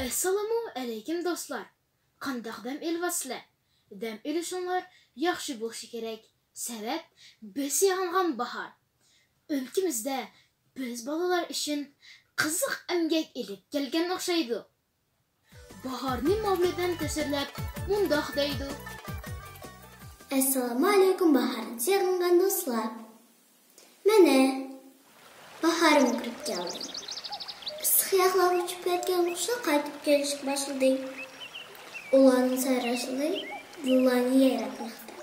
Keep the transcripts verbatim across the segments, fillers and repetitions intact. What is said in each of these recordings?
ئەسسالامۇ ئەلەيكۇم دوستلار. قانداق دەم ئېلىۋاتىسىلەر؟ دەم ئېلىشىڭلار ياخشى بولۇشى كېرەك. سەۋەب، بىز سېغىنغان باھار. ئۆلكىمىزدە بىز بالىلار ئۈچۈن قىزىق ئەمگەك ئېلىپ كەلگەن ئوخشايدۇ. باھارنى ماۋلىدەن تەسۋىرلەپ مۇنداق دەيدۇ. ئەسسالامۇ ئەلەيكۇم باھاردىن سېغىنغان دوستلار. مانا، باھارمۇ كىرىپ كەلدى. ئىسسىق ياقلارغا ئۇچۇپ كەتكەن قۇشلار قايتىپ كېلىشكە باشلىدى. ئۇلارنىڭ سايراشلىرى دىللارنى يايراتماقتا.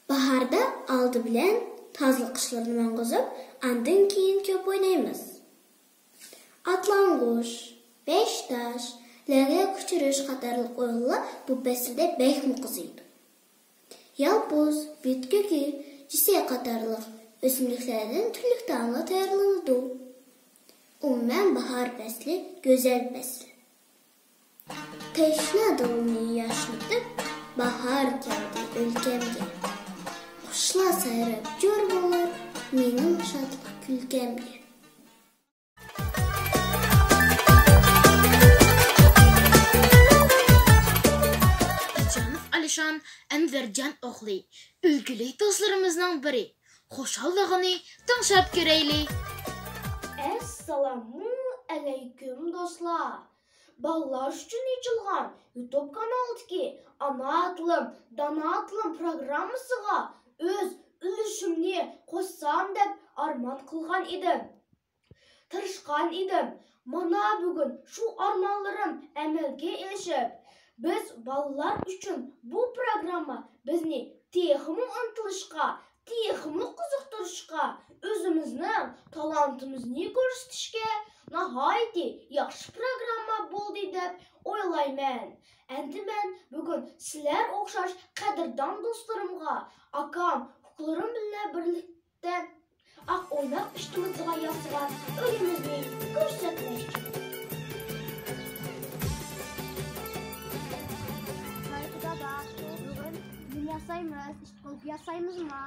باھاردا ئالدى بىلەن تازىلىق ئىشلىرىنى ماڭغۇزۇپ، ئاندىن كېيىن كۆپ ئوينايمىز. ئاتلانغۇچ، بەش تاش، لەگلەك ئۇچۇرۇش قاتارلىق ئويۇنلار بۇ پەسىلدە بەكمۇ قىزىيدۇ. يالپۇز، بىتكۆكى، جىسە قاتارلىق ئۆسۈملۈكلەردىن تۈرلۈك تائاملار تەييارلىنىدۇ. ئومۇمەن، باھار پەسلى گۈزەل پەسىل. تەشنا دىلنى ياشنىتىپ، باھار كەلدى ئۆلكەمگە. قۇشلار سايراپ جور بولۇر مېنىڭ شادلىق كۈلكەمگە. ئىجانوف ئالىشان ئەنۋەرجان ئوغلى، ئۈلگىلىك دوستلىرىمىزنىڭ بىرى، خۇشاللىقىنى تىڭشاپ كۆرەيلى. ئەسسالامۇ ئەلەيكۇم دوستلار. بالىلار ئۈچۈن ئېچىلغان يۇتۇب قانالىدىكى ئانا تىلىم، دانا تىلىم پروگراممىسىغا ئۆز ئۈلۈشۈمنى قوشسام دەپ ئارمان قىلغان ئىدىم. تىرىشقان ئىدىم. مانا بۈگۈن شۇ ئارمانلىرىم ئەمەلگە ئېشىپ، بىز بالىلار ئۈچۈن بۇ پروگرامما بىزنى تېخىمۇ ئىنتىلىشقا، تېخىمۇ قىزىقتۇرۇشقا، ئۆزىمىزنىڭ تالانتىمىزنى كۆرسىتىشكە ناھايىتى ياخشى پروگرامما بولدى دەپ ئويلايمەن. ئەمدى مەن بۈگۈن سىلەر ئوخشاش قەدىردان دوستلىرىمغا، ئاكام، ئۇكىلىرىم بىلەن بىرلىكتە ئاق ئويناق ئۈستىمىزغا ياسىغان ئۆيىمىزنى كۆرسەتمەكچى. ھاي خۇدا، بۈگۈن نېمە ياسايمىز؟ ئىشتىك ئوگى ياسايمىزمۇ؟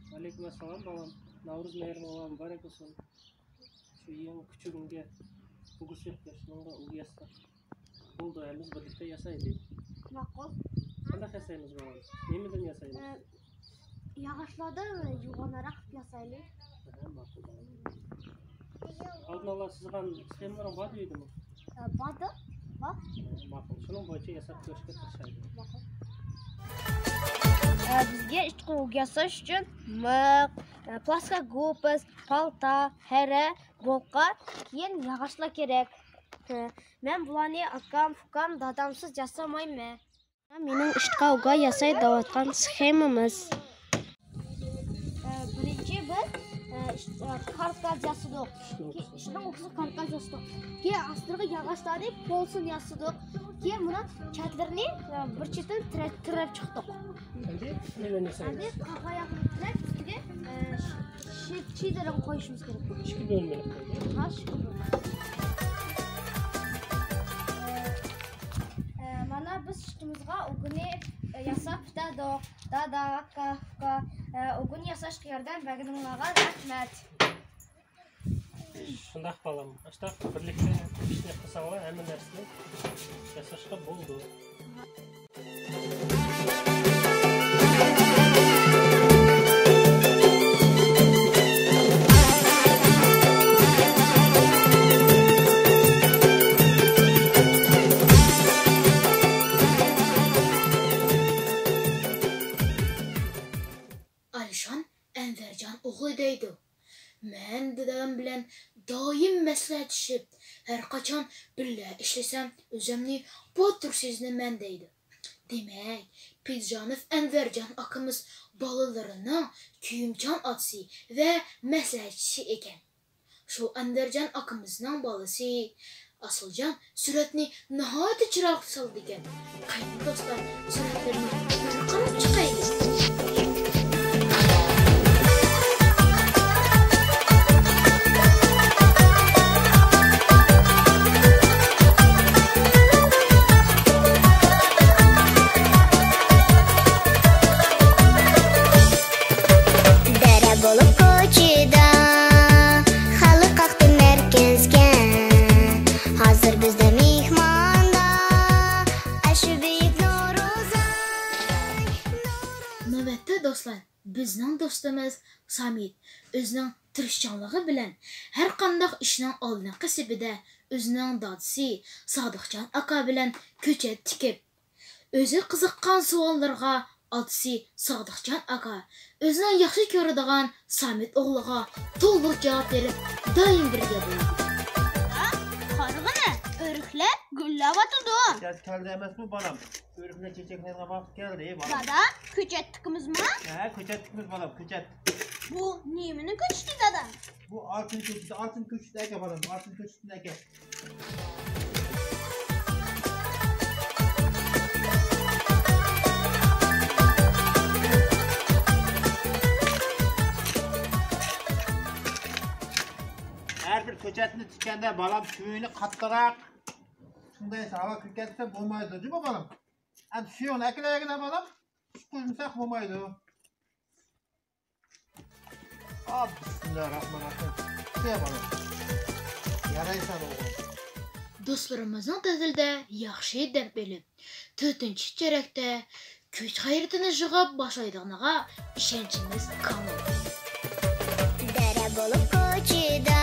ۋەئەلەيكۇم ئەسسالام، بالام. نەۋرۇز مېھرىڭلار مۇبارەك بولسۇن. شۇ يېڭى كۈچۈكۈڭگە ئوگى سېلىپ بېرىشىڭغا ئوگى ياسا. بولدى، ھەممىمىز بىرلىكتە ياسايلى. ماقۇل. قانداق ياسايمىز، بالام؟ نېمىدىن ياسايمىز؟ ئە، ياغاچلاردىن يوغانراق قىلىپ ياسايلى. ھە، ماقۇل، بالام. ئالدىن ئالا سىزغان سخېمىلىرىڭ باردۇ ئۆيدىمۇ؟ ئە، باردۇ. بار. ھە، ماقۇل. شۇنىڭ بويىچە ياساپ كۆرۈشكە تىرىشايلى. ماقۇل. ئە، بىزگە ئىشتىك ئوگى ياساش ئۈچۈن مىخ، ئە، پلاستىكا گۇپىس، پالتا، ھەرە، بولقا، كېيىن ياغاچلار كېرەك. ھە، مەن بۇلارنى ئاكام، ئۇكام، دادامسىز ياسىمايمەن. مېنىڭ ئىشتىك ئوگى ياساي دەۋاتقان سخېمىمىز. ئە، بىرىنچى بىز، ئە، ئىش-، ئە، كاركاس ياسىدۇق. كېيىن ئىشنىڭ ئوكىسى كاركاس ياسىدۇق. كېيىن ئاستىغا ياغاچلارنى پولسىن ياسىدۇق. كېيىن بۇنىڭ چەتلىرىنى، ئە، بىر چېتىدىن تىرە-، تىرەپ چىقتۇق. ئەمدى نېمىنى ياسايمىز؟ ئەمدى قاغا ياغنى تىرەپ، ئۈستىگە، ئە، شى-، شىدىرىنى قويۇشىمىز كېرەك. ئىككى بۆلمىلىك قويدۇق. ھا، ئىككى بۆلمىلىك. ئە، ئە، مانا بىز ئىشتىمىزغا ئوگىنى، ئە، ياساپ پۈتتۇق. دادا، ئاكا، ئۇكا، ئە، ئوگىنى ياساشقا ياردەم بەرگىنىڭلارغا رەھمەت. شۇنداق، بالام. ئاشۇنداق بىرلىكتە ئىشنى قىلساڭلار، ھەممە نەرسىنى ياساشقا بولىدۇ. ئالىشان ئەنۋەرجان ئوغلى دەيدۇ. مەن دادام بىلەن دائىم مەسلىھەتلىشىپ، ھەر قاچان بىللە ئىشلىسەم، ئۆزۈمنى باتۇر سېزىنىمەن دەيدۇ. دېمەك، پىرجانوف ئەنۋەرجان ئاكىمىز بالىلىرىنىڭ كۆيۈمچان ئاتىسى ۋە مەسلىھەتچىسى ئىكەن. شۇ ئەنۋەرجان ئاكىمىزنىڭ بالىسى ئاسىلجان سۈرەتنى ناھايىتى چىرايلىق سالىدىكەن. قېنى دوستلار، سۈرەتلىرىنى بىر قاراپ چىقايلى. دەرە بولۇپ كوچىدا، خەلق ئاقتى مەركەزگە. بىزنىڭ دوستىمىز سامىت ئۆزىنىڭ تىرىشچانلىقى بىلەن ھەر قانداق ئىشنىڭ ئالدىنقى سېپىدە ئۆزىنىڭ دادىسى سادىقجان ئاكا بىلەن كۆچەت تىكىپ، ئۆزى قىزىققان سوئاللىرىغا ئاتىسى سادىقجان ئاكا ئۆزىنىڭ ياخشى كۆرىدىغان سامىت ئوغلىغا تولۇق جاۋاب بېرىپ، دائىم بىرگە بولىدۇ. قارىغىنە، ئۆرۈكلەر گۈللەۋاتىدۇ. كەلدى ئەمەسمۇ، بالام؟ ئۆرۈكلەر چېچەكلەيدىغان ۋاقىت كەلدى، بالام. دادا، كۆچەت تىكىمىزمۇ؟ ھە، كۆچەت تىكىمىز، بالام، كۆچەت. بۇ نېمىنىڭ كۆچىتى، دادا؟ بۇ ئالتۇن كۆچىتى، ئالتۇن كۆچىتى ئەكە، بالام، ئالتۇن كۆچىتىنى ئەكە. ھەر بىر كۆچەتنى تىككەندە، بالام، سۈيىنى قاتتىقراق، شۇنداق ھاۋا كىرىپ كەتسە بولمايدۇ، جۇمۇ، بالام. ئەمدى سۈيىنى ئەكېلەيگىنە، بالام، سۈت قۇيمىساق بولمايدۇ. بىسمىللاھىررەھمانىررەھىم. سۈيە، بالام. يارايسەن، ئوغلۇم. دوستلىرىمىزنىڭ تەتىلدە ياخشى دەم ئېلىپ، تۆتىنچى چېرەكتە كۈچ-غەيرىتىنى يىغىپ باشلايدىغىنىغا ئىشەنچىمىز كامىل. دەرە بولۇپ كوچىدا